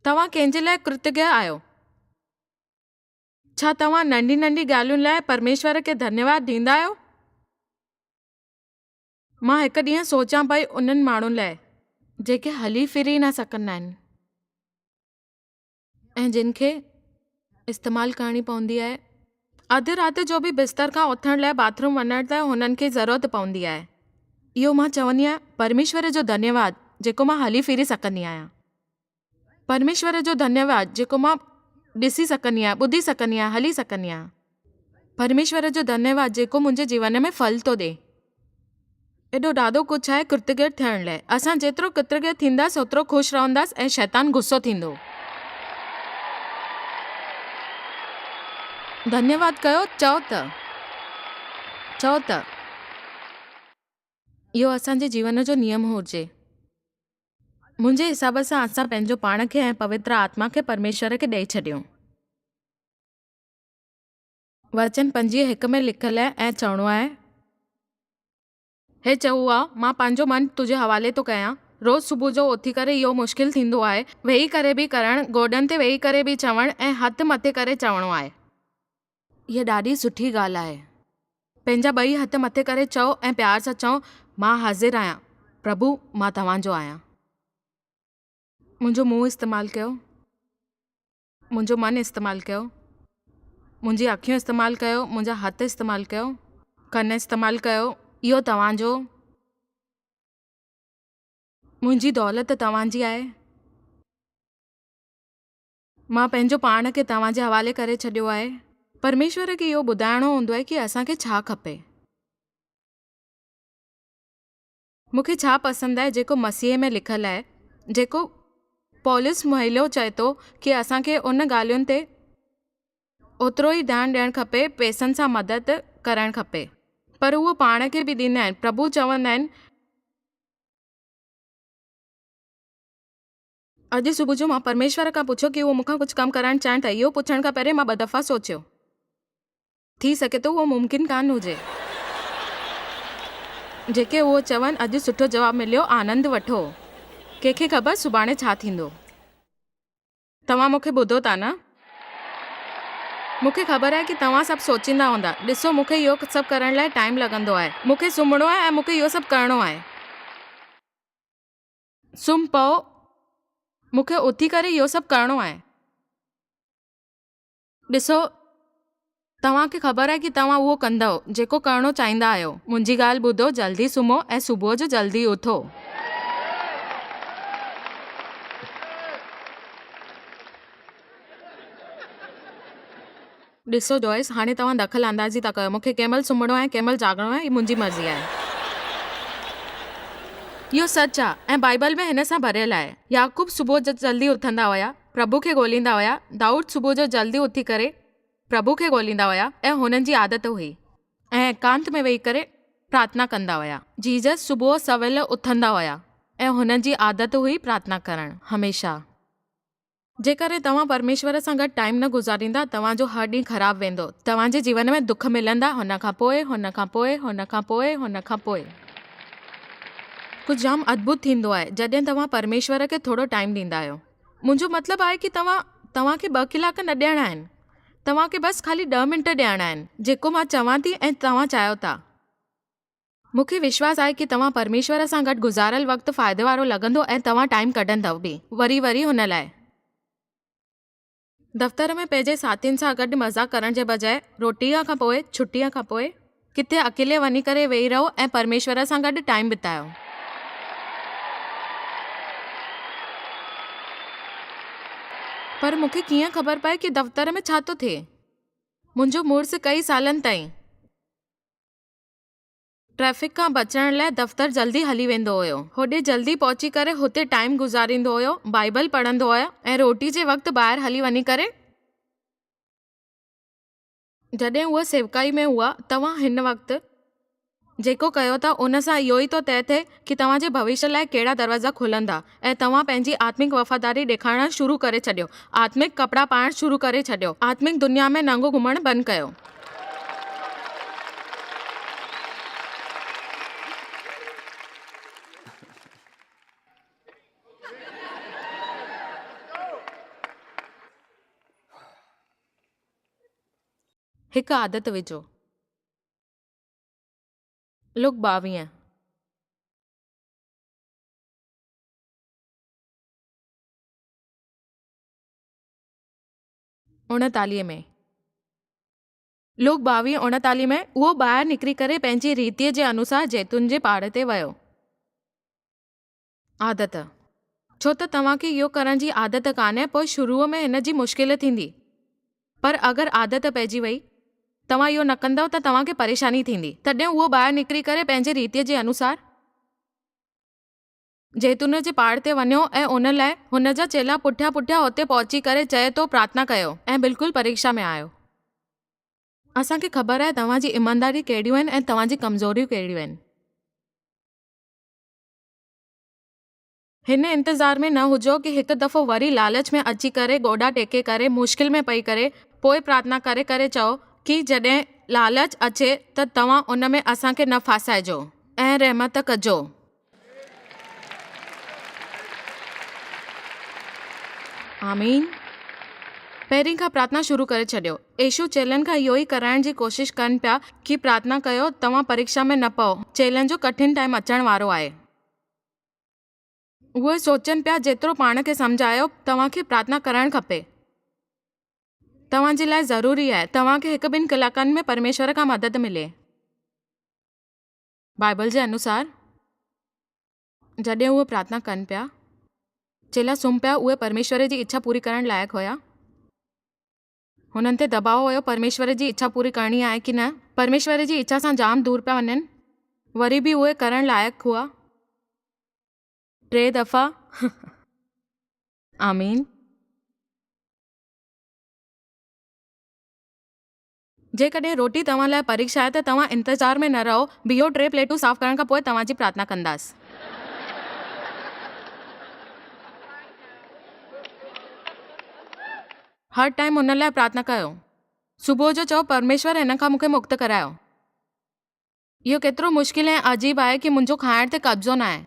توهان ڪنهن جي لاء ڪرتگيه آهيو؟ ڇا توهان ننڍي ننڍي ڳالهين لاء پرميشور کي ڌنيواد ڏيندا آهيو؟ مان هڪ ڏينهن سوچيان پئي انهن ماڻهن لاء. جيڪي هلي ڦري نه سگهندا آهن ۽ جن کي استعمال ڪرڻي پوندي آهي. اڌ رات جو به بستر کان اٿڻ لاء باٿ روم وڃڻ ته هنن کي ضرورت پوندي آهي. اهو مان چوندي آهيان پرميشور جو ڌنيواد جيڪو مان هلي ڦري سگهندي آهيان. پرميشور جو ڌنيواد جيڪو مان ڏسي سگهندي آهيان، ٻڌي سگهندي آهيان، هلي سگهندي آهيان. پرميشور جو ڌنيواد جيڪو منهنجي جيون ۾ ڦل ٿو ڏئي. ايڏو ڏاڍو ڪجهه آهي ڪرتگيه ٿيڻ لاء. اسان جيترو ڪرتگيه ٿينداسين اوترو خوش رهنداسين ۽ شيطان غصو ٿيندو. ڌنيواد ڪيو، چئو ته. چئو ته. اهو اسان جي جيون جو نيم هجي. منهنجي حساب سان اسان پنهنجو پاڻ کي ۽ پوتر آتما کي پرميشور کي ڏئي ڇڏيون. وچن 25 هڪ ۾ لکيل آهي ۽ چوڻو آهي. هي چئو آ، مان پنهنجو من تنهنجي حوالي ٿو ڪيان. روز صبح جو اٿي ڪري اهو مشڪل ٿيندو آهي. ويهي ڪري به ڪرڻ، گوڏن تي ويهي ڪري به چوڻ ۽ هٿ مٿي ڪري چوڻو آهي. هيء ڏاڍي سٺي ڳالهه آهي. پنهنجا ٻئي هٿ مٿي ڪري چئو ۽ پيار سان چئو، مان حاضر آهيان، پرڀو، مان توهان جو آهيان. منهنجو منهن استعمال ڪيو. منهنجو من استعمال ڪيو، منهنجي اکيون استعمال ڪيو، منهنجا هٿ استعمال ڪيو، ڪن استعمال ڪيو، اهو توهان جو، منهنجي دولت توهان جي آهي، مان پنهنجو پاڻ کي توهان جي حوالي ڪري ڇڏيو آهي. پرميشور کي اهو ٻڌائڻو هوندو آهي ڪي اسان کي ڇا کپي. مون کي ڇا پسند آهي جيڪو مسيح ۾ لکيل آهي، جيڪو پولس مهليو چئي ٿو ڪي اسان کي ان ڳالهين تي اوترو ئي ڌيان ڏيڻ کپي، پئسن سان مدد ڪرڻ کپي. پر اهو پاڻ کي به ڏيندا آهن. پرڀو چوندا آهن. اڄ صبح جو مان پرميشور کان پڇيو ڪي اهو مون کان ڪجهه ڪم ڪرائڻ چاهين ٿا. اهو پڇڻ کان پهرين مان ٻه دفعا سوچيو. ٿي سگهي ٿو اهو ممڪن ڪانه هجي. جيڪي اهو چون، اڄ سٺو جواب مليو، آنند وٺو. ڪنهن کي خبر سڀاڻي ڇا ٿيندو. توهان مون کي ٻڌو ٿا نه؟ مون کي خبر آهي ڪي توهان سڀ سوچيندا هوندا، ڏسو مون کي اهو سڀ ڪرڻ لاء ٽائيم لڳندو آهي. مون کي سمهڻو آهي ۽ مون کي اهو سڀ ڪرڻو آهي. سمهه پئو، مون کي اٿي ڪري اهو سڀ ڪرڻو آهي. ڏسو، توهان کي خبر آهي ڪي توهان اهو ڪندؤ، جيڪو ڪرڻو چاهيندا آهيو. منهنجي ڳالهه ٻڌو، جلدي سمهو ۽ صبح جو جلدي اٿو. ڏسو جوائس، هاڻي توهان دخل اندازي ٿا ڪيو. مون کي ڪنهن مهل سمهڻو آهي ۽ ڪنهن مهل جاڳڻو آهي، هي منهنجي مرضي آهي. اهو سچ آهي ۽ بائيبل ۾ هن سان ڀريل آهي. يعقوب صبح جو جلدي اٿندا هيا، پرڀو کي ڳوليندا هيا. دائود صبح جو جلدي اٿي ڪري پرڀو کي ڳوليندا هيا ۽ هنن جي عادت هئي. ۽ ايڪانت ۾ ويهي ڪري پرارٿنا ڪندا هيا. جيزس صبح سويل اٿندا هيا ۽ هنن جي عادت هئي پرارٿنا ڪرڻ هميشه. جيڪڏهن توهان پرميشور سان گڏ ٽائيم نه گذاريندا توهان جو هر ڏينهن خراب ويندو. توهان جي جيون ۾ دک ملندا هن کان پوء، هن کان پوء، هن کان پوء، هن کان پوء. ڪجهه جام ادڀت ٿيندو آهي جڏهن توهان پرميشور کي ٿورو ٽائيم ڏيندا آهيو. منهنجو مطلب آهي ڪي توهان توهان کي ٻه ڪلاڪ نه ڏيڻا آهن. توهان کي بس خالي ڏهه منٽ ڏيڻا آهن جيڪو مان چوان ٿي ۽ توهان چاهيو ٿا. مون کي وشواس آهي ڪي توهان پرميشور سان گڏ گذاريل وقت فائدي وارو لڳندو ۽ توهان ٽائيم ڪڍندؤ به وري وري هن لاء. دفتر ۾ پنهنجي ساٿين سان گڏ مذاق ڪرڻ جي بجاء روٽيء کان پوء، ڇٽيء کان پوء، ڪٿي اڪيلي وڃي ڪري ويهي رهو ۽ پرميشور سان گڏ ٽائيم بتايو. پر مون کي ڪيئن خبر پئي ڪي دفتر ۾ ڇا ٿو ٿئي؟ منهنجو مڙس ڪئي سالن تائين. ٽريفڪ کان بچڻ لاء دفتر جلدي هلي ويندو هيو. هوڏي جلدي پهچي ڪري هتي ٽائيم گذاريندو هيو، بائيبل پڙهندو هيو ۽ روٽي جي وقت ٻاهر هلي وڃي ڪري. جڏهن هوء سيوڪائي ۾ هئا، توهان هن وقت جيڪو ڪيو ٿا ان سان اهو ئي ٿو طئي ٿئي ڪي توهان جي ڀوشيه لاء ڪهڙا دروازا کلندا ۽ توهان پنهنجي آتمڪ وفاداري ڏيکارڻ شروع ڪري ڇڏيو، آتمڪ ڪپڙا پائڻ شروع ڪري ڇڏيو، آتمڪ دنيا ۾ ننگو گهمڻ بند ڪيو. هڪ عادت وجهو. لوڪ 22. 39 ۾. لوڪ 22 39 ۾، اهو ٻاهر نڪري ڪري پنهنجي ريتيء جي انوسار زيتون جي پهاڙ تي ويو. عادت. ڇو ته توهان کي اهو ڪرڻ جي عادت ڪانهي پوء شروع ۾ هن جي مشڪل ٿيندي. پر اگر عادت پئجي وئي، توهان اهو نه ڪندؤ ته توهان کي پريشاني ٿيندي. تڏهن اهو ٻاهر نڪري ڪري پنهنجي ريتيء جي انوسار زيتون جي پهاڙ تي وڃو ۽ ان لاء هن جا چيلا پٺيان پٺيان اتي پهچي ڪري چئي تو پرارٿنا ڪيو ۽ بلڪل پريکشا ۾ آيو. اسان کي خبر آهي توهان جي ايمانداري ڪهڙيون آهن ۽ توهان جي ڪمزوريون ڪهڙيون آهن. هن انتظار ۾ نه هجو ڪي هڪ دفعو وري لالچ ۾ اچي ڪري گوڏا ٽيڪي ڪري مشڪل ۾ پئي ڪري پوء پرارٿنا ڪري ڪري چئو ڪي جڏهن لالچ اچي ته توهان ان ۾ اسان کي نه ڦاسائجو ۽ رحمت ڪجو. آمين. پهرين کان پرارٿنا شروع ڪري ڇڏيو. يسوع چيلن کان اهو ئي ڪرائڻ جي ڪوشش ڪن پيا ڪي پرارٿنا ڪيو توهان پريکشا ۾ نه پئو چيلن جو ڪٺن ٽائيم اچڻ وارو آهي. اهي سوچن پيا جيترو پاڻ کي سمجهايو توهان کي پرارٿنا ڪرڻ کپي. توهان جي لاء ضروري آهي توهان کي هڪ ٻن ڪلاڪن ۾ پرميشور کان مدد ملي. بائبل جي انوسار جڏهن اهي پرارٿنا ڪن پيا چيلا سمهه پيا اهي پرميشور جي اڇا پوري ڪرڻ لائق هيا. هنن تي دٻاء هيو پرميشور جي اڇا پوري ڪرڻي آهي ڪي نه؟ پرميشور جي اڇا سان جام دور پيا وڃن وري به اهي ڪرڻ لائق هئا. ٽي دفعا آمين. جيڪڏهن روٽي توهان لاء پريکشا آهي ته توهان انتظار ۾ نه رهو، بيهو ٽي پليٽون صاف ڪرڻ کان پوء توهان جي پرارٿنا ڪنداس. هر ٽائيم هن لاء پرارٿنا ڪيو. صبح جو چئو پرميشور هن کان مون کي مڪت ڪرايو. اهو ڪيترو مشڪل ۽ عجيب آهي ڪي منهنجو کائڻ تي قبضو ناهي.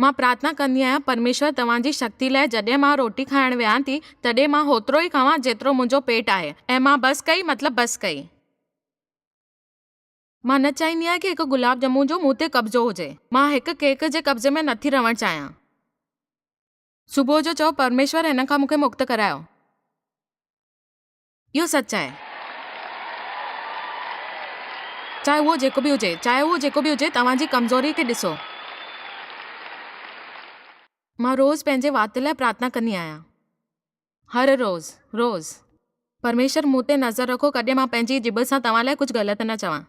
مان پرارٿنا ڪندي آهيان پرميشور توهان جي شڪتي لاء جڏهن مان روٽي کائڻ ويهان ٿي تڏهن مان هوترو ئي کاوان جيترو منهنجو پيٽ آهي ۽ مان بس ڪئي مطلب بس ڪئي. مان نه چاهيندي آهيان ڪي هڪ گلاب ڄمون جو مون تي قبضو هجي. مان هڪ ڪيڪ جي قبضي ۾ نٿي رهڻ چاهيان. صبح جو چئو پرميشور هن کان مون کي مڪت ڪرايو. اهو سچ آهي. چاهي اهو جيڪو به هجي، چاهي اهو جيڪو به هجي، توهان جي ڪمزوري کي ڏسو. مان روز پنهنجي وات لاء پرارٿنا ڪندي آهيان. هر روز، روز. پرميشور مون تي نظر رکو ڪڏهن مان پنهنجي ڄڀ سان توهان لاء ڪجهه غلط نه چوان.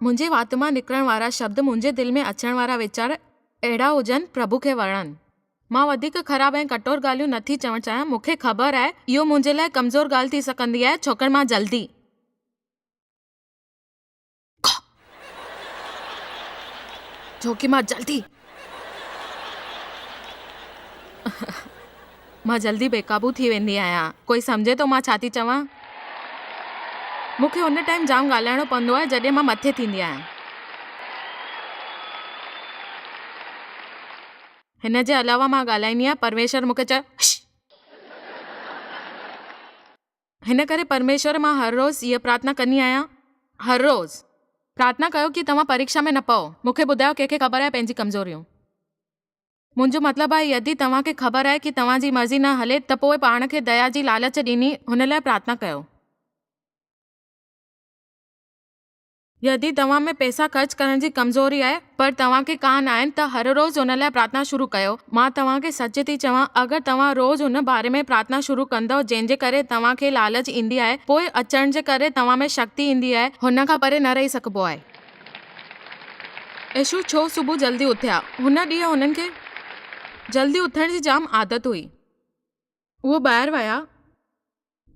منهنجي وات مان نڪرڻ وارا شبد منهنجي دل ۾ اچڻ وارا ويچار اهڙا هجن پرڀو کي وڻن. مان وڌيڪ خراب ۽ ڪٺور ڳالهيون نه ٿي چوڻ چاهيان مون کي خبر آهي اهو منهنجي لاء ڪمزور ڳالهه ٿي سگهندي آهي ڇوڪر مان جلدي. ڇوڪي مان جلدي. مان جلدي بي قابو ٿي ويندي آهيان. ڪوئي سمجهي ٿو مان ڇا ٿي چوان؟ مون کي ان ٽائيم جام ڳالهائڻو پوندو آهي جڏهن مان مٿي ٿيندي آهيان. هن جي علاوه مان ڳالهائيندي آهيان پرميشور مون کي چيو هش! هن ڪري پرميشور مان هر روز هيء پرارٿنا ڪندي آهيان. هر روز. پرارٿنا ڪيو ڪي توهان پريکشا ۾ نه پئو. مون کي ٻڌايو ڪنهن کي خبر آهي پنهنجي ڪمزوريون. منهنجو مطلب آهي يدي توهان کي خبر آهي ڪي توهان جي مرضي نه هلي ته پوء پاڻ کي ديا جي لالچ ڏيني هن لاء پرارٿنا ڪيو. يدي توهان ۾ پئسا خرچ ڪرڻ جي ڪمزوري آهي پر توهان کي ڪانه آهن ته هر روز ان لاء پرارٿنا شروع ڪيو. مان توهان کي سچ ٿي چوان اگر توهان روز ان باري ۾ پرارٿنا شروع ڪندؤ جنهن جي ڪري توهان کي لالچ ايندي آهي پوء اچڻ جي ڪري توهان ۾ شڪتي ايندي آهي هن کان پري نه رهي سگهبو آهي. يسوع ڇو صبح جلدي اٿيا؟ هن ڏينهن هنن کي جلدي اٿڻ جي جام عادت هئي. اهو ٻاهر ويا.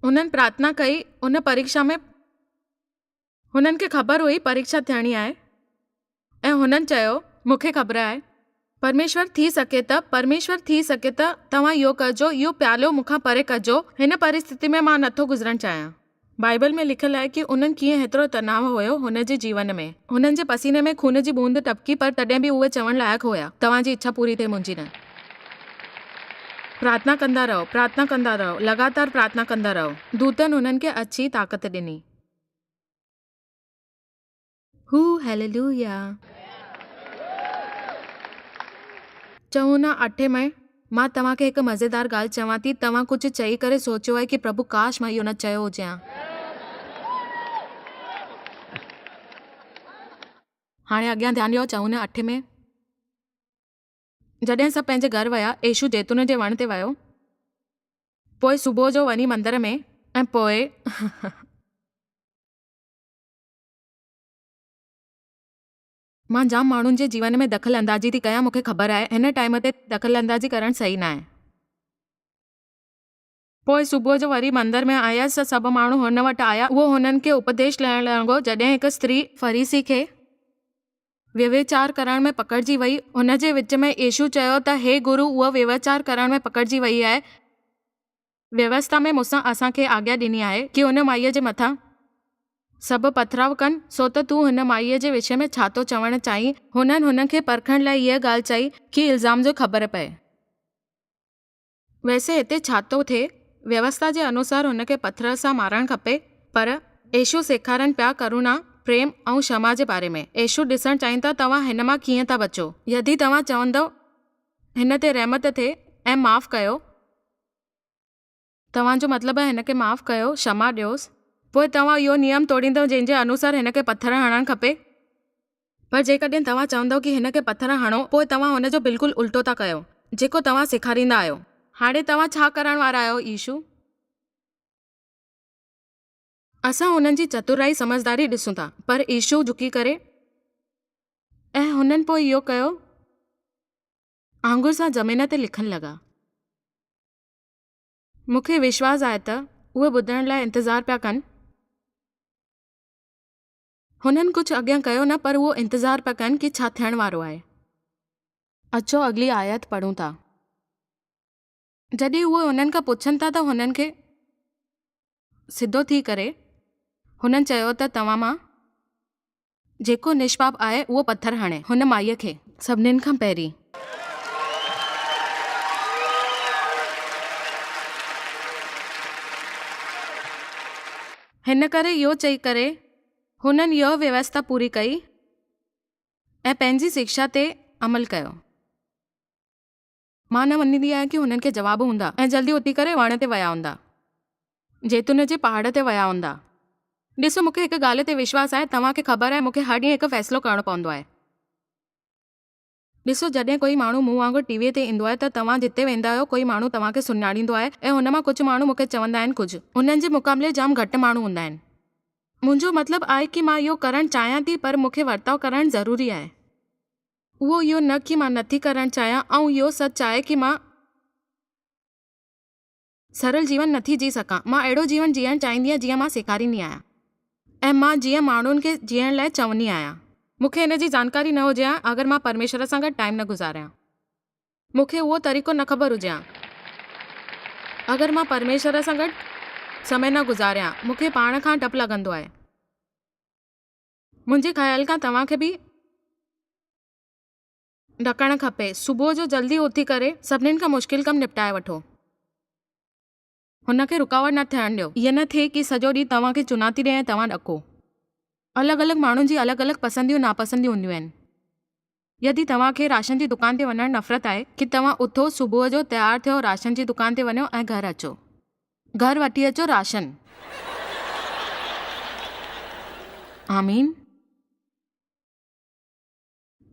هنن پرارٿنا ڪئي. ان پريکشا ۾ هنن کي خبر هئي پريکشا ٿيڻي آهي ۽ هنن چيو، مون کي خبر آهي. پرميشور ٿي سگهي ته، پرميشور ٿي سگهي ته توهان اهو ڪجو، اهو پيالو مون کان پري ڪجو، هن پرسٿتي ۾ مان نٿو گذرڻ چاهيان. بائيبل ۾ لکيل آهي ڪي انهن ڪيئن هيترو تناء هيو هن جي جيون ۾. هنن جي پسيني ۾ خون جي بوند ٽپڪي پر تڏهن به اهي چوڻ لائق هيا، توهان جي اڇا پوري ٿئي منهنجي نه. پرارٿنا ڪندا رهو، پرارٿنا ڪندا رهو، لڳاتار پرارٿنا ڪندا رهو. دوتن هنن کي اچي طاقت ڏني. هو هيليلويا. چئون نه اٺين مئي. مان توهان کي هڪ مزيدار ڳالهه چوان ٿي، توهان ڪجهه چئي ڪري سوچيو آهي ڪي پرڀو ڪاش مان اهو نه چيو هجي ها. هاڻي اڳيان ڌيان ڏيو، چئون نه اٺين مئي. جڏهن سڀ پنهنجي گهر ويا، يسوع زيتون جي وڻ تي ويو. پوء صبح جو وڃي مندر ۾، ۽ پوء. مان جام ماڻهن جي جيون ۾ دخل اندازي ٿي ڪيان، مون کي خبر آهي، هن ٽائيم تي دخل اندازي ڪرڻ صحيح ناهي. پوء صبح جو وري مندر ۾ آيس ته سڀ ماڻهو هن وٽ آيا. اهو هنن کي اپديش ڏيڻ لڳو. جڏهن هڪ استري فريسي کي ويڀچار ڪرڻ ۾ پڪڙجي وئي، هن جي وچ ۾ يسوع چيو ته هي گرو، اها ويڀچار ڪرڻ ۾ پڪڙجي وئي آهي. ويوسٿا ۾ موسيٰ اسان کي آگيا ڏني آهي ڪي ان مائيء جي مٿان سڀ پٿراء ڪن، سو ته تون هن مائيء جي وشي ۾ ڇا ٿو چوڻ چاهين؟ هنن هن کي پرکڻ لاء هيء ڳالهه چئي ڪي الزام جو خبر پئي. ويسي هتي ڇا ٿو ٿئي؟ ويوسٿا جي انوسار هن کي پٿر سان مارڻ کپي، پر يسوع سيکارن پيا ڪروڻا، پريم ۽ شما جي باري ۾. يسوع ڏسڻ چاهين ٿا توهان هن مان ڪيئن ٿا بچو. يدي توهان چوندؤ هن تي رحمت ٿئي ۽ معاف ڪيو، توهان جو مطلب آهي هن کي معاف ڪيو، شما ڏيوس، پوء توهان اهو نيم توڙيندؤ جنهن جي انوسار هن کي پٿر هڻڻ کپي. پر جيڪڏهن توهان چوندؤ ڪي هن کي پٿر هڻو، پوء توهان هن جو بلڪل الٽو ٿا ڪيو، جيڪو توهان سيکاريندا آهيو. هاڻي توهان ڇا ڪرڻ وارا آهيو، يسوع؟ اسان هنن جي چترائي سمجهداري ڏسون ٿا، پر يسوع جهڪي ڪري. ۽ هنن پوء اهو ڪيو. آڱر سان زمين تي لکڻ لڳا. مون کي وشواس آهي ته اهي ٻڌڻ لاء انتظار پيا ڪن. هنن ڪجهه اڳيان ڪيو نه پر اهو انتظار پيا ڪن ڪي ڇا ٿيڻ وارو آهي. اچو اڳلي آيت پڙهون ٿا. جڏهن اهي هنن کان پڇن ٿا ته هنن کي سڌو ٿي ڪري هنن چيو ته توهان مان جيڪو نشپاپ آهي اهو پٿر هڻي هن مائيء کي. سڀنين کان پهرين. هن ڪري اهو چئي ڪري هنن اها ويوسٿا پوري ڪئي ۽ پنهنجي شڪشا تي عمل ڪيو. مان نه مڃيندي آهيان ڪي هنن کي جواب هوندا ۽ جلدي اٿي ڪري وڻ تي ويا هوندا. زيتون جي پهاڙ تي ويا هوندا. ڏسو مون کي هڪ ڳالهه تي وشواس آهي توهان کي خبر آهي مون کي هر ڏينهن هڪ فيصلو ڪرڻو پوندو آهي. ڏسو جڏهن ڪوئي ماڻهو مون وانگر ٽي وي تي ايندو آهي ته توهان جتي ويندا آهيو ڪوئي ماڻهو توهان کي سڃاڻيندو آهي ۽ هن مان ڪجهه ماڻهو مون کي چوندا آهن ڪجهه. انهن جي مقابلي جام گهٽ ماڻهو هوندا آهن. منهنجو مطلب آهي ڪي مان اهو ڪرڻ چاهيان ٿي پر مون کي ورتاء ڪرڻ ضروري آهي. اهو اهو نه ڪي مان نٿي ڪرڻ چاهيان ۽ اهو سچ آهي ڪي مان. سرل جيون نٿي جي سگهان. مان اهڙو جيون جيئڻ چاهيندي آهيان جيئن مان سيکاريندي آهيان ۽ مان جيئن ماڻهن کي جيئڻ لاء چوندي آهيان. مون کي ان جي جانڪاري نه هجي ها اگر مان پرميشور سان گڏ ٽائيم نه گذاريان. مون کي اهو طريقو نه خبر هجي ها اگر مان پرميشور سان گڏ سمي نه گذاريان. مون کي پاڻ کان ڊپ لڳندو آهي. منهنجي خيال کان توهان کي به. ڊڪڻ کپي. صبح جو جلدي اٿي ڪري سڀنين کان مشڪل ڪم نپٽائي وٺو. هن کي رڪاوٽ نه ٿيڻ ڏيو. ائين نه ٿئي ڪي سڄو ڏينهن توهان کي چنوتي ڏئي ۽ توهان ڏڪو. الڳ الڳ ماڻهن جي الڳ الڳ پسنديون ناپسنديون هونديون آهن. يدي توهان کي راشن جي دڪان تي وڃڻ نفرت آهي ڪي توهان اٿو صبح جو تيار ٿيو راشن جي دڪان تي وڃو ۽ گهر اچو. گهر وٺي اچو راشن. آمين.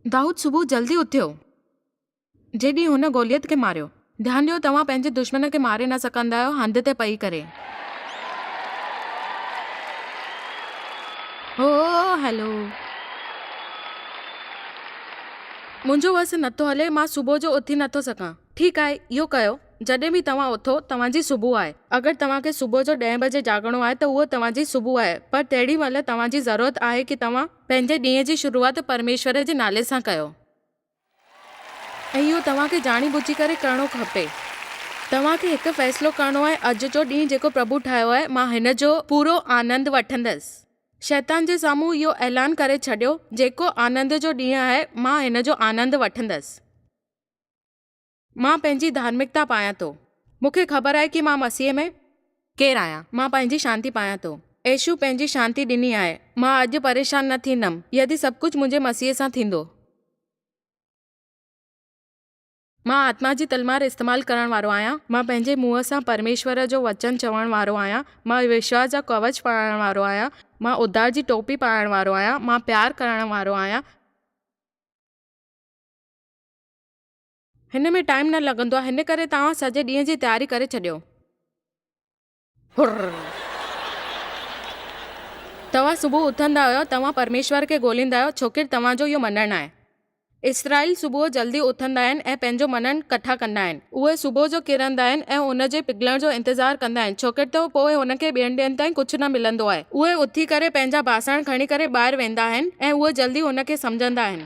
دائود صبح جلدي اٿيو، جنهن ڏينهن هن گوليت کي ماريو. ڌيان ڏيو، توهان پنهنجي دشمن کي ماري نه سگهندا آهيو هنڌ تي پئي ڪري. هو هيلو. منهنجو وس نٿو هلي، مان صبح جو اٿي نٿو سگهان. ٺيڪ آهي، اهو ڪيو. جڏهن به توهان اٿو، توهان جي صبح آهي. اگر توهان کي صبح جو ڏهين بجي جاڳڻو آهي ته اهو توهان جي صبح آهي، پر تهڙي مهل توهان جي ضرورت آهي ڪي توهان پنهنجي ڏينهن جي شروعات پرميشور جي نالي سان ڪيو. ۽ اهو توهان کي ڄاڻي ٻجهي ڪري ڪرڻو کپي. توهان کي هڪ فيصلو ڪرڻو آهي، اڄ جو ڏينهن جيڪو پرڀو ٺاهيو آهي، مان هن جو پورو آنند وٺندس. شيطان جي سامهون اهو اعلان ڪري ڇڏيو، جيڪو آنند جو ڏينهن آهي، مان هن جو آنند وٺندس. مان پنهنجي ڌارمڪتا پايان ٿو. مون کي خبر آهي ڪي مان مسيح ۾ ڪير آهيان. مان پنهنجي شانتي پايان ٿو. يسوع پنهنجي شانتي ڏني آهي. مان اڄ پريشان نه ٿيندم يدي سڀ ڪجهه منهنجي مسيح سان ٿيندو. مان آتما جي تلوار استعمال ڪرڻ وارو آهيان. مان پنهنجي منهن سان پرميشور جو وچن چوڻ وارو آهيان. مان وشواس جا ڪوچ پائڻ وارو آهيان. مان اڌار جي ٽوپي پائڻ وارو آهيان. مان پيار ڪرڻ وارو آهيان. هن ۾ ٽائيم نه لڳندو آهي، هن ڪري توهان سڄي ڏينهن جي تياري ڪري ڇڏيو. توهان صبح اٿندا آهيو، توهان پرميشور کي ڳوليندا آهيو، ڇوڪر توهان جو اهو مڃڻ آهي. اسرائيل صبح جلدي اٿندا آهن ۽ پنهنجو مڃڻ ڪٺا ڪندا آهن. اهي صبح جو ڪرندا آهن ۽ ان جي پگهلڻ جو انتظار ڪندا آهن، ڇوڪر ته پوء هنن کي ٻين ڏينهن تائين ڪجهه نه ملندو آهي. اهي اٿي ڪري پنهنجا باسڻ کڻي ڪري ٻاهر ويندا آهن ۽ اهي جلدي هن کي سمجهندا آهن.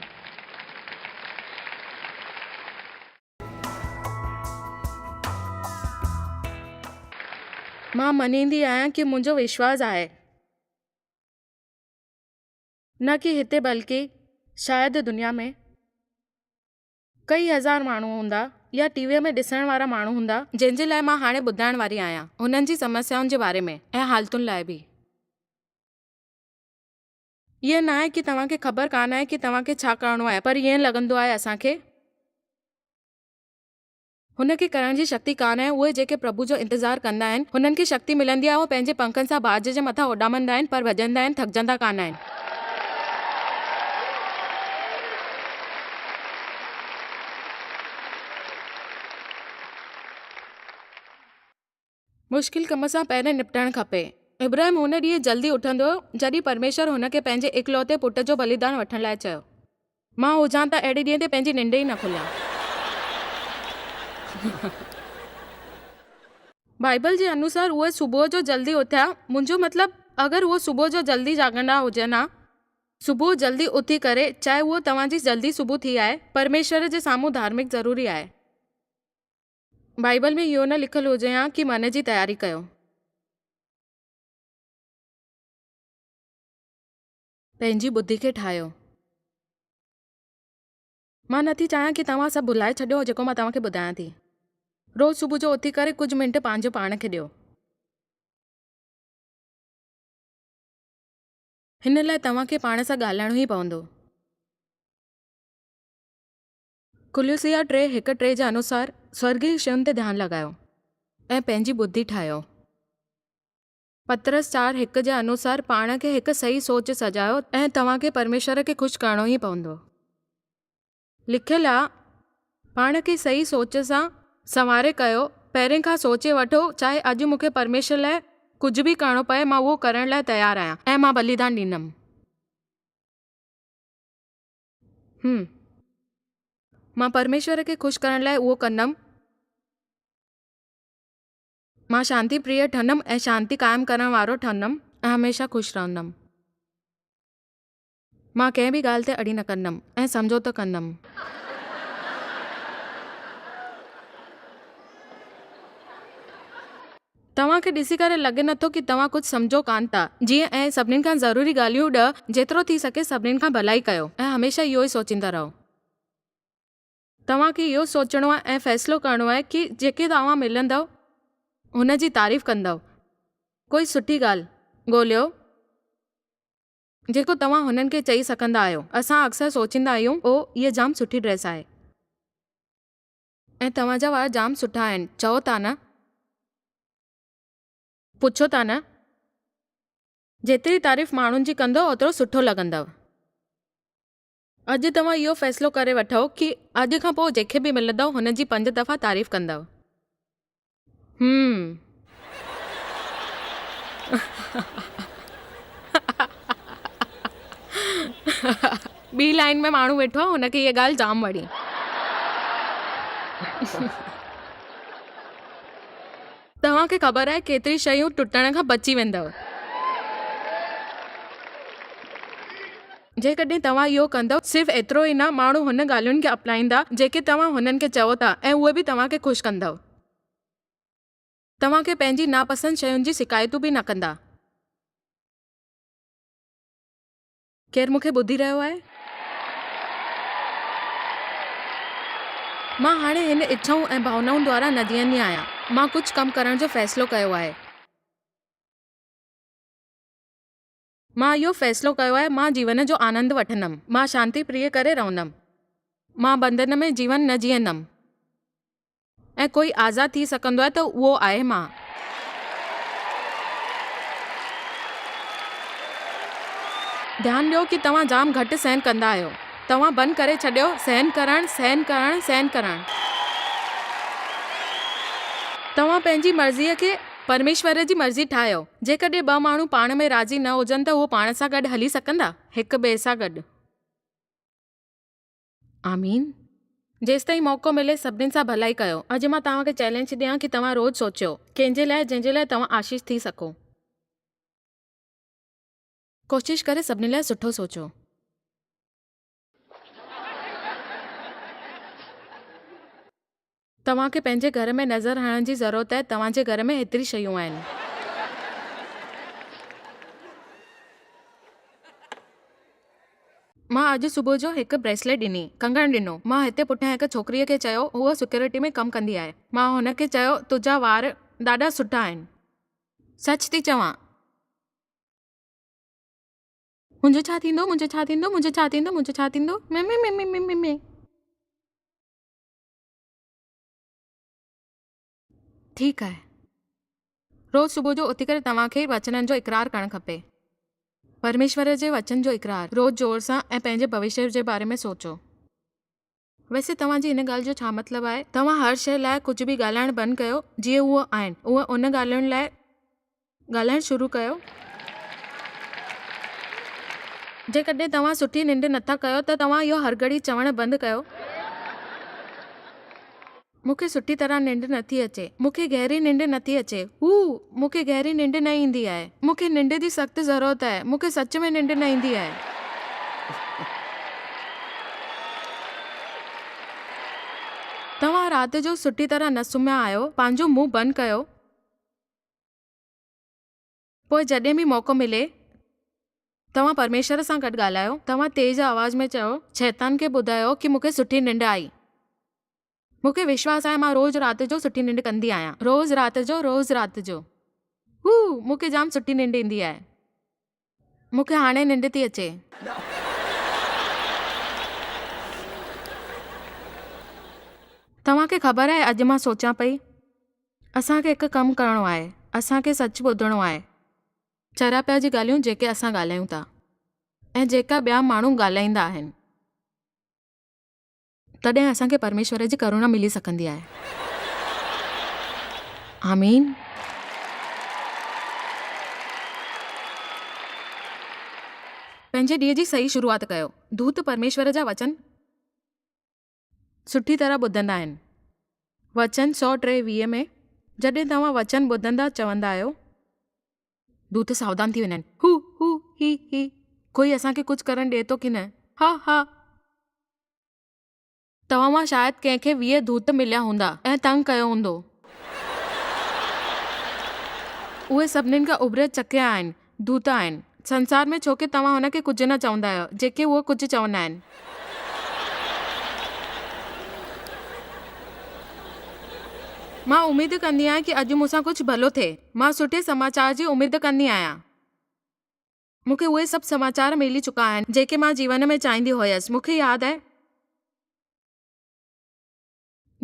مان مڃيندي آهيان ڪي منهنجو وشواس آهي. نه ڪي هتي بلڪه شايد دنيا ۾ ڪئي هزار ماڻهو هوندا يا ٽي ويء ۾ ڏسڻ وارا ماڻهو هوندا. جنهن جي لاء مان هاڻي ٻڌائڻ واري آهيان هنن جي سمسيائن جي باري ۾ ۽ حالتن لاء به. ائين ناهي ڪي توهان کي خبر ڪانه آهي ڪي توهان کي ڇا ڪرڻو آهي پر ائين لڳندو آهي اسان کي. هن کي ڪرڻ جي شڪتي ڪانه آهي اهي جيڪي پرڀو جو انتظار ڪندا آهن هنن کي شڪتي ملندي آهي اهي پنهنجي پنکن سان باز جي مٿان اڏامندا آهن پر ڀڄندا آهن ٿڪجندا ڪانه آهن. مشڪل ڪم سان پهرين نپٽڻ کپي. ابراهيم ان ڏينهن جلدي اٿندو هيو، جڏهن پرميشور هن کي پنهنجي اڪلوتي پٽ جو بليدان وٺڻ لاء چيو. مان هجان ته اهڙي ڏينهن تي پنهنجي ننڊ ئي نه کوليان. بائيبل جي انوسار اهي صبح جو جلدي اٿيا، منهنجو مطلب اگر اهو صبح جو جلدي جاڳندا هجن ها. صبح جلدي اٿي ڪري، چاهي اهو توهان جي جلدي صبح ٿي آهي، پرميشور جي سامهون ڌارمڪ ضروري آهي. بائيبل ۾ اهو نه لکيل هجي ها ڪي من جي تياري ڪيو. پنهنجي ٻڌي کي ٺاهيو. مان نٿي چاهيان ڪي توهان سڀ ڀلائي ڇڏيو جيڪو مان توهان کي ٻڌايان ٿي. روز صبح جو اٿي ڪري ڪجهه منٽ پنهنجو پاڻ کي ڏيو. هن لاء توهان کي پاڻ سان ڳالهائڻو ئي پوندو. ڪليسيا ٽي هڪ ٽي جي انوسار سورڳي شين تي ڌيان لڳايو ۽ پنهنجي ٻڌي ٺاهيو. پطرس چار هڪ جي انوسار پاڻ کي هڪ صحيح سوچ سجايو ۽ توهان کي پرميشور کي خوش ڪرڻو ئي پوندو. لکيل آ، پاڻ کي صحيح سوچ سان سنواري ڪيو، پهرين کان سوچي وٺو چاهي اڄ مون کي پرميشور لاء ڪجهه به ڪرڻو پئي مان اهو ڪرڻ لاء تيار آهيان ۽ مان بليدان ڏيندم. هم. مان پرميشور کي خوش ڪرڻ لاء اهو ڪندم. مان شانتي پريه ٺهندم ۽ شانتي قائم ڪرڻ وارو ٺهندم ۽ هميشه خوش رهندم. مان ڪنهن به ڳالهه تي اڙي نه ڪندم ۽ سمجهوتو ڪندم. توهان کي ڏسي ڪري لڳي نٿو ڪي توهان ڪجهه سمجهو ڪانه ٿا. جيئن ۽ سڀنين کان ضروري ڳالهيون ڏهه جيترو ٿي سگهي سڀنين کان ڀلائي ڪيو ۽ هميشه اهو ئي سوچيندا رهو. توهان کي اهو سوچڻو آهي ۽ فيصلو ڪرڻو آهي ڪي جيڪي توهان ملندؤ هن جي تعريف ڪندؤ. ڪوئي سٺي ڳالهه ڳوليو جيڪو توهان هنن کي چئي سگهندا آهيو. اسان اڪثر سوچيندا آهيون او هيء جام سٺي ڊريس آهي. ۽ توهان جا وار جام سٺا آهن، چئو ٿا نه؟ پڇو ٿا نه؟ جيتري تعريف ماڻهن جي ڪندؤ اوترو سٺو لڳندؤ. اڄ توهان اهو فيصلو ڪري وٺو ڪي اڄ کان پوء جنهن کي به ملندؤ هن جي پنج دفعا تعريف ڪندؤ. هم. ٻي لائين ۾ ماڻهو ويٺو آهي هن کي هيء ڳالهه جام وڻي. توهان کي خبر آهي ڪيتري شيون ٽٽڻ کان بچي ويندؤ. جيڪڏهن توهان اهو ڪندؤ، صرف ايترو ئي نه، ماڻهو هن ڳالهين کي اپنائيندا جيڪي توهان هنن کي چئو ٿا ۽ اهي به توهان کي خوش ڪندؤ. توهان کي پنهنجي ناپسند شين جي شڪايتون به نه ڪندا. ڪير مون کي ٻڌي رهيو آهي؟ مان هاڻي هن اڇائون ۽ ڀاونائن دوارا نه جيئندي آهيان. مان ڪجهه ڪم ڪرڻ جو فيصلو ڪيو آهي. مان اهو فيصلو ڪيو آهي مان جيون جو آنند وٺندم. مان شانتي پريه ڪري رهندم. مان بنڌن ۾ جيون نه جيئندم. ۽ ڪوئي آزاد ٿي سگهندو آهي ته اهو آهي مان. ڌيان ڏيو ڪي توهان جام گهٽ سهن ڪندا آهيو. توهان بند ڪري ڇڏيو سهن ڪرڻ، سهن ڪرڻ، سهن ڪرڻ. توهان پنهنجي مرضيء کي پرميشور جي مرضي ٺاهيو. جيڪڏهن ٻه ماڻهو پاڻ ۾ راضي نه هجن ته هو پاڻ سان گڏ هلي سگهندا؟ هڪ ٻئي سان گڏ. آمين. جيستائين موقعو ملي سڀني سان ڀلائي ڪيو. اڄ مان توهان کي چئلينج ٿي ڏيان ڪي توهان روز سوچيو ڪنهن جي لاء جنهن جي لاء توهان آشيش ٿي سگهو. ڪوشش ڪري سڀني لاء سٺو سوچو. توهان کي پنهنجي گهر ۾ نظر هڻڻ جي ضرورت آهي توهان جي گهر ۾ هيتري شيون آهن. مان اڄ صبح جو هڪ بريسليٽ ڏني، ڪنگڻ ڏنو. مان هتي پٺيان هڪ ڇوڪريء کي چيو، هوء سيڪيورٽي ۾ ڪم ڪندي آهي. مان هن کي چيو، تنهنجا وار ڏاڍا سٺا آهن. سچ ٿي چوان. منهنجو ڇا ٿيندو، منهنجو ڇا ٿيندو، منهنجو ڇا ٿيندو، منهنجو ڇا ٿيندو، مي مي مي مي مي مي. ٺيڪ آهي. روز صبح جو اٿي ڪري توهان کي وچنن جو اقرار ڪرڻ کپي. پرميشور جي وچن جو اقرار روز زور سان ۽ پنهنجي ڀوشيه جي باري ۾ سوچو. ويسي توهان جي هن ڳالهه جو ڇا مطلب آهي؟ توهان هر شيء لاء ڪجهه به ڳالهائڻ بند ڪيو جيئن اهو آهن اهي ان ڳالهين لاء ڳالهائڻ شروع ڪيو. جيڪڏهن توهان سٺي ننڊ نٿا ڪيو ته توهان اهو هر گهڙي چوڻ بند ڪيو. مون کي سٺي طرح ننڊ نٿي اچي. مون کي گهري ننڊ نٿي اچي. هو! مون کي گهري ننڊ نه ايندي آهي. مون کي ننڊ جي سخت ضرورت آهي. مون کي سچ ۾ ننڊ نه ايندي آهي. توهان رات جو سٺي طرح نه سمهيا آهيو. پنهنجو منهن بند ڪيو. پوء جڏهن به موقعو ملي، توهان پرميشور سان گڏ ڳالهايو. توهان تيز آواز ۾ چئو، شيطان کي ٻڌايو ڪي مون کي سٺي ننڊ آئي. مون کي وشواس آهي مان روز رات جو سٺي ننڊ ڪندي آهيان. روز رات جو، روز رات جو. هو! مون کي جام سٺي ننڊ ايندي آهي. مون کي هاڻي ننڊ ٿي اچي. توهان کي خبر آهي اڄ مان سوچيان پئي. اسان کي هڪ ڪم ڪرڻو آهي. اسان کي سچ ٻڌڻو آهي. چراپيا جي ڳالهيون جيڪي اسان ڳالهايون ٿا ۽ جيڪا ٻيا ماڻهو ڳالهائيندا آهن. تڏهن اسان کي پرميشور جي ڪروڻا ملي سگهندي آهي. آمين. پنهنجي ڏينهن جي صحيح شروعات ڪيو. دوت پرميشور جا وچن. سٺي طرح ٻڌندا آهن. وچن 103 ويهه ۾ جڏهن توهان وچن ٻڌندا چوندا آهيو. دوت ساوڌان ٿي ويندا آهن. هو هو هي هي ڪوئي اسان کي ڪجهه ڪرڻ ڏئي ٿو ڪي نه؟ ها ها. توهان مان شايد ڪنهن کي 20 دوت مليا هوندا ۽ تنگ ڪيو هوندو. اهي سڀنين کان اڀريل چڪيا آهن. دوت آهن. سنسار ۾ ڇوڪه توهان هن کي ڪجهه نه چوندا آهيو، جيڪي اهو ڪجهه چوندا آهن. مان اميد ڪندي آهيان ڪي اڄ مون سان ڪجهه ڀلو ٿئي. مان سٺي سماچار جي اميد ڪندي آهيان. مون کي اهي سڀ سماچار ملي چڪا آهن، جيڪي مان جيون ۾ چاهيندي هيس. مون کي ياد آهي.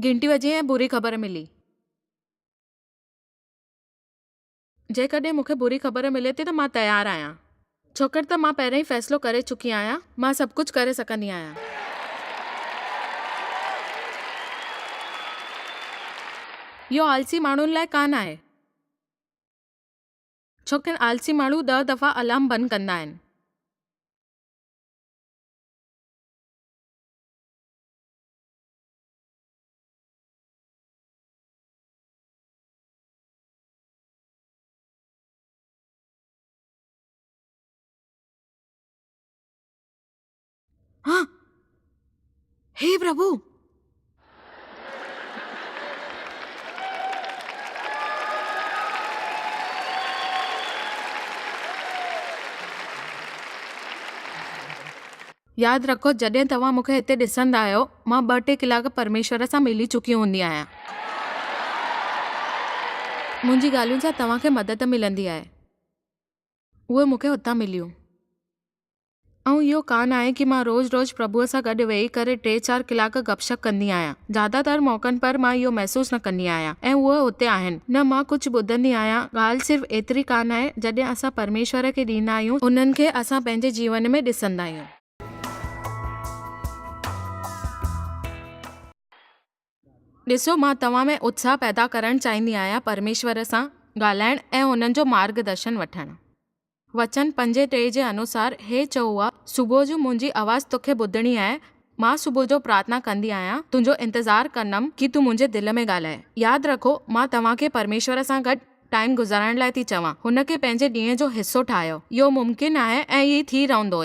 گهنٽي وڄي ۽ بري خبر ملي. جيڪڏهن مون کي بري خبر ملي ٿي ته مان تيار آهيان. ڇوڪر ته مان پهريان ئي فيصلو ڪري چڪي آهيان. مان سڀ ڪجهه ڪري سگهندي آهيان. اهو آلسي ماڻهن لاء ڪانه آهي. ڇوڪر آلسي ماڻهو ڏهه دفعا الارم بند ڪندا آهن. ها! هي پرڀو! ياد رکو جڏهن توهان مون کي هتي ڏسندا آهيو، مان ٻه ٽي ڪلاڪ پرميشور سان ملي چڪي هوندي آهيان. منهنجي ڳالهين سان توهان کي مدد ملندي آهي. اهي مون کي هتان مليون. ۽ اهو ڪانه آهي ڪي مان روز روز پرڀوء سان گڏ ويهي ڪري ٽي چار ڪلاڪ گپ شپ ڪندي آهيان. زياده تر موقعن پر مان اهو محسوس نه ڪندي آهيان ۽ اهي اتي آهن. نه مان ڪجهه ٻڌندي آهيان. ڳالهه صرف ايتري ڪانه آهي جڏهن اسان پرميشور کي ڏيندا آهيون انهن کي اسان پنهنجي جيون ۾ ڏسندا آهيون. ڏسو مان توهان ۾ اتساهه پيدا ڪرڻ چاهيندي آهيان پرميشور سان ڳالهائڻ ۽ انهن جو مارگ درشن وٺڻ. وچن پنجين ٽي جي انوسار، هي چئو آ، صبح جو منهنجي آواز توکي ٻڌڻي آهي، مان صبح جو پرارٿنا ڪندي آهيان، تنهنجو انتظار ڪندم ڪي تون منهنجي دل ۾ ڳالهاء. ياد رکو، مان توهان کي پرميشور سان گڏ ٽائيم گذارڻ لاء ٿي چوان، هن کي پنهنجي ڏينهن جو حصو ٺاهيو. اهو ممڪن آهي ۽ هي ٿي رهندو.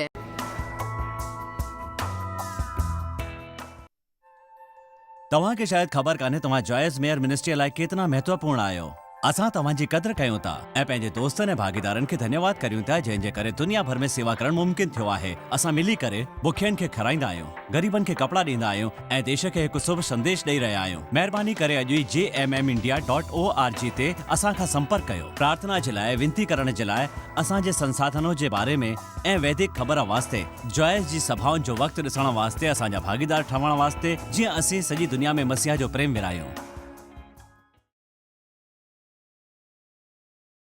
توهان کي شايد خبر ڪانهي توهان جوائس ميئر منسٽريء لاء ڪيتنا مهتوپورڻ آهيو. اسان توهان جي قدر ڪيون ٿا ۽ پنهنجي دوستن ۽ ڀاڳيدارن کي ڌنيواد ڪريون ٿا جنهن جي ڪري دنيا ڀر ۾ سيوا ڪرڻ ممڪن ٿيو آهي. اسان ملي ڪري بکين کي کارائيندا آهيون، غريبن کي ڪپڙا ڏيندا آهيون ۽ ديش کي هڪ شڀ سنديش ڏئي رهيا آهيون. مهرباني ڪري اڄ ئي J M M India dot O R G تي اسان کان سمپرڪ ڪيو. پرارٿنا جي لاء وينتي ڪرڻ جي لاء اسان جي سنساڌنو جي باري ۾ ۽ ويدڪ خبر واسطي جوائس جي سڀائن جو وقت ڏسڻ واسطي اسان جا ڀاڳيدار ٺهڻ واسطي جيئن اسين سڄي دنيا ۾ مسيح جو پريم ورهايون.